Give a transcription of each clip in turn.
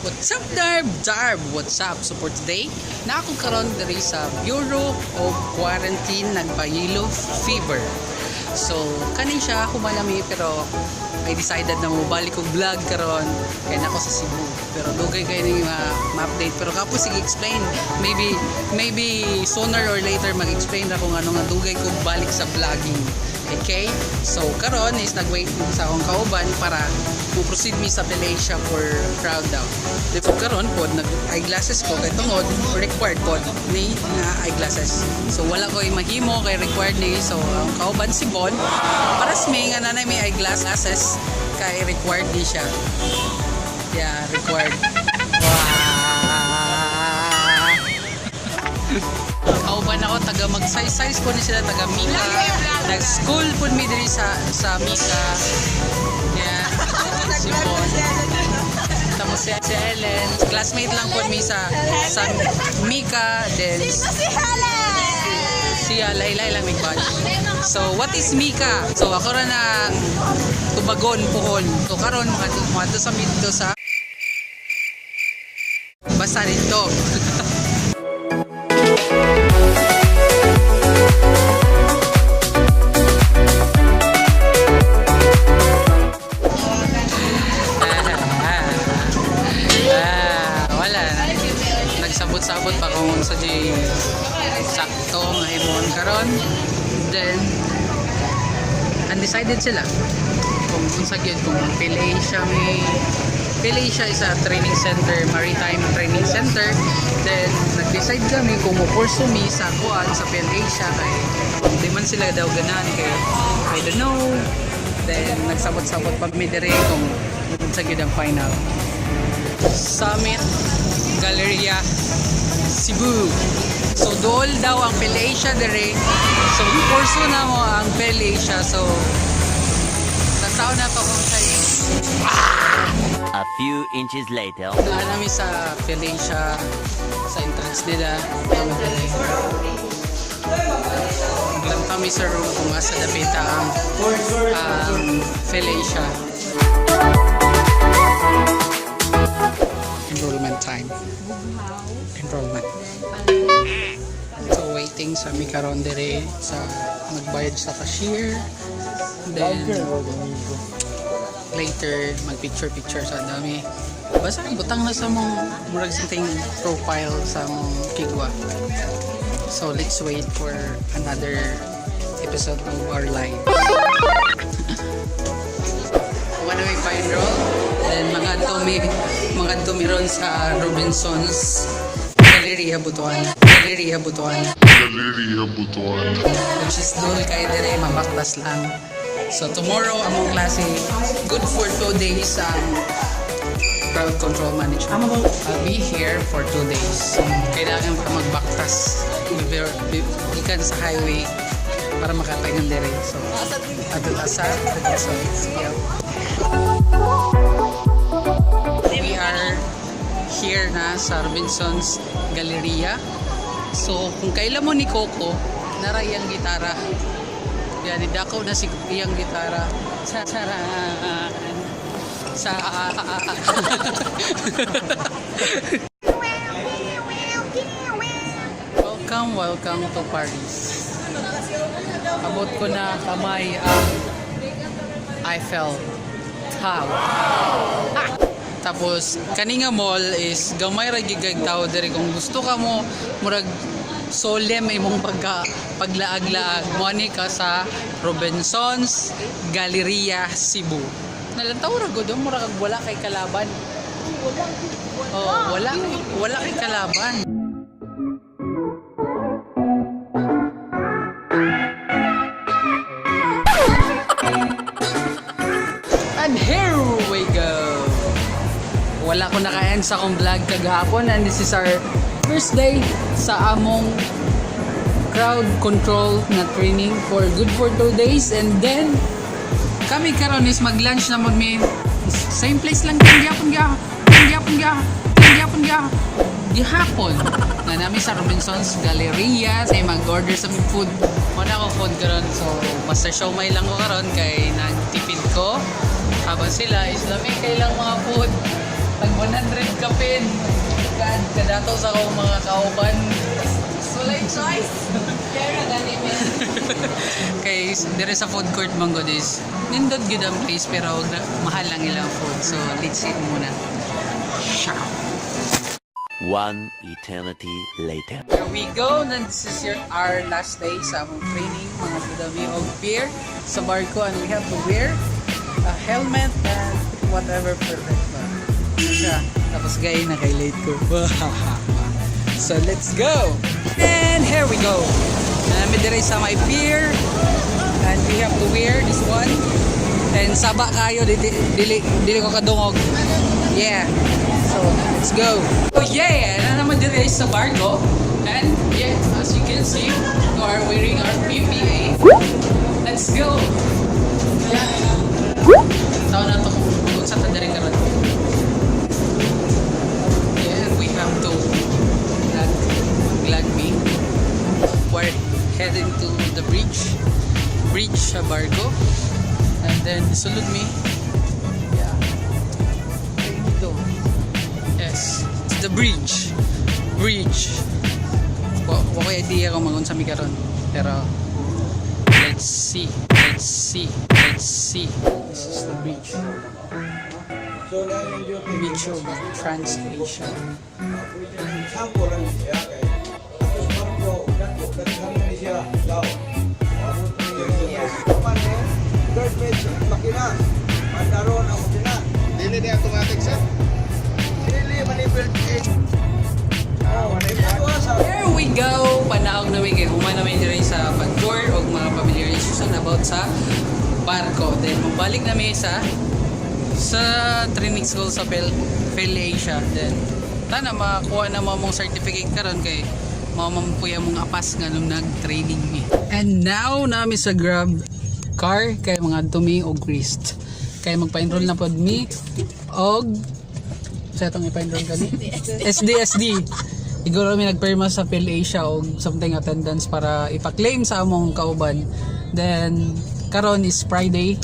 What's up, Darb? Darb, what's up? So for today, na ako karon diri sa Bureau of Quarantine, nagpa-yellow fever. So, kanin siya humalami pero I decided na mobalik kog vlog karon kay nako sa Cebu. Pero dugay kay ni ma-update, pero kapo sige explain. Maybe sooner or later mag-explain ra kung ano nga dugay ko balik sa vlogging. Okay? So karon is nag-wait mo sa akong kauban para mo proceed mi sa Malaysia for crowd down. So karon pod nag eyeglasses ko kay tungod required pod ni nga eyeglasses. So wala ko mahimo kay required ni, so ang kauban si Bon para sa mi nga nanay may eyeglasses kay required ni siya. Yeah, required. Wow. Kauban ako taga magsaysay po ni sila, taga Mika. Nag-school po mi diri sa Mika. Yeah. Si Bon. Tapos si Ellen, classmate lang po mi sa Mika, then Si Helen! Siya laylay lang mig batch. So what is Mika? So ako ra nang tubagon puhon. So karon mga mga sa dito sa basta dito. Ah, wala na. Nagsabot-sabot pa kung sa di sakto nga himon karon. Then undecided sila kung unsa gyud, kung PhilAsia may. PhilAsia is a training center, maritime training center. Then nag-decide kami kung mo pursue mi sa kuan sa PhilAsia kay di man sila daw ganahan kay I don't know. Then nagsabot-sabot pa mi diri kung unsa gyud ang final. Summit Galleria Cebu. So dool daw ang PhilAsia dire. So pursue na mo ang PhilAsia. So tao na to kung sa A few inches later. Daan namin sa PhilAsia sa entrance nila. Lang kami sa room kung asa dapita ang PhilAsia. Enrollment time. Enrollment. So waiting sa mi karon dire sa magbayad sa cashier. Then later mag picture picture sa dami. Basta butang na sa mong murag something profile sa mong kigwa. So let's wait for another episode of our life. Wala may pa-enroll. Then mga mi ron sa Robinsons Galleria Butuan. Galleria Butuan. Galleria Butuan. Which is doon kay dire mabaktas lang. So tomorrow among klase, good for 2 days ang crowd control management. I'll be here for 2 days. Kailangan pa magbaktas gikan sa highway para makatagan dire. So adto ta sa Robinsons. Yeah. We are here na sa Robinsons Galleria. So, kung kailan mo ni Coco, naray ang gitara. Yan, idakaw na si iyang gitara. Charan! Sa. Welcome, welcome to Paris. Abot ko na kamay ang Eiffel Tower. Tapos kani nga mall is gamay ra gyud kay tao diri. Kung gusto ka mo murag solemn imong pagka paglaag-laag, mo ani ka sa Robinsons Galleria Cebu. Nalantaw ra gud, oh, murag kag wala kay kalaban. Oh, wala kay kalaban. And here we go. Wala ko naka-end sa akong vlog kagahapon and this is our first day sa among crowd control na training for good for 2 days, and then kami karon is mag-lunch na mag mi same place lang kan gyapon gyapon gyapon gihapon na nami sa Robinsons Galleria sa mag-order sa aming food. Wala ko food karon, so master siomai lang ko karon kay nagtipid ko habang sila is lami kay lang mga food. Tag 100 kapin. God, kadato sa akong mga kauban. Walay choice. Pero gani man. Kay dire sa food court man gud is nindot gyud ang place pero mahal lang ilang food. So let's eat muna. Ciao. One eternity later. Here we go. And this is our last day sa among training. Mga dami og beer sa barko and we have to wear a helmet and whatever perfect ba. Ano siya? Tapos gay na kay late ko. So let's go! And here we go! Nami dire sa may pier and we have to wear this one. And saba kayo dili dili, dili ko kadungog. Yeah. So, let's go. Oh yeah! Na naman dire sa barko. And yeah, as you can see, we are wearing our PPE. Let's go! Yeah. Tao na to kung sa tadari karon. Yeah, and we have to lag me. We're heading to the bridge. Bridge sa barko. And then sulod me. Yeah. Dito. Yes, it's the bridge. Bridge. Wa ko idea kung magunsa mi karon. Pero let's see. Let's see. Let's see. This is the bridge. Bridge of Trans-Asia. Sampo lang siya kay tapos barko dako daghan ni siya daw. Man eh, third page makina. Mandaron ang makina. Dili ni automatic, sir. Dili man ni built in. Oh, wala. Here we go! Panaog namin kay human namin diri sa pag-tour og mga familiarization about sa barko. Then mabalik nami sa training school sa Phil Asia. Then tana makakuha na mo mong certificate karon kay mao man puya mong apas nga nung nag-training mi. And now nami sa Grab car kay mga mi og Christ. Kay magpa-enroll na pod mi og sa itong ipa-enroll kani? SDSD. Siguro mi nagpirma sa PhilAsia og something attendance para ipa-claim sa among kauban. Then karon is Friday.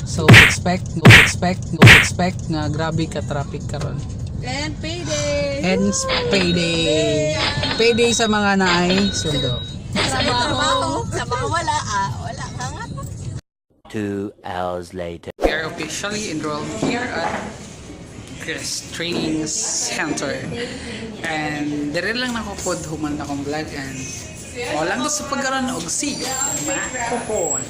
So expect, no expect, no expect nga grabe ka traffic karon. And payday! Hence payday. Payday sa mga naay sweldo. Trabaho. Sa mga wala ah. Wala ka nga. 2 hours later. We are officially enrolled here at Crest Training Center. And dire lang nako pod human akong vlog and mao lang to sa pagkaron og see you. Mapohon.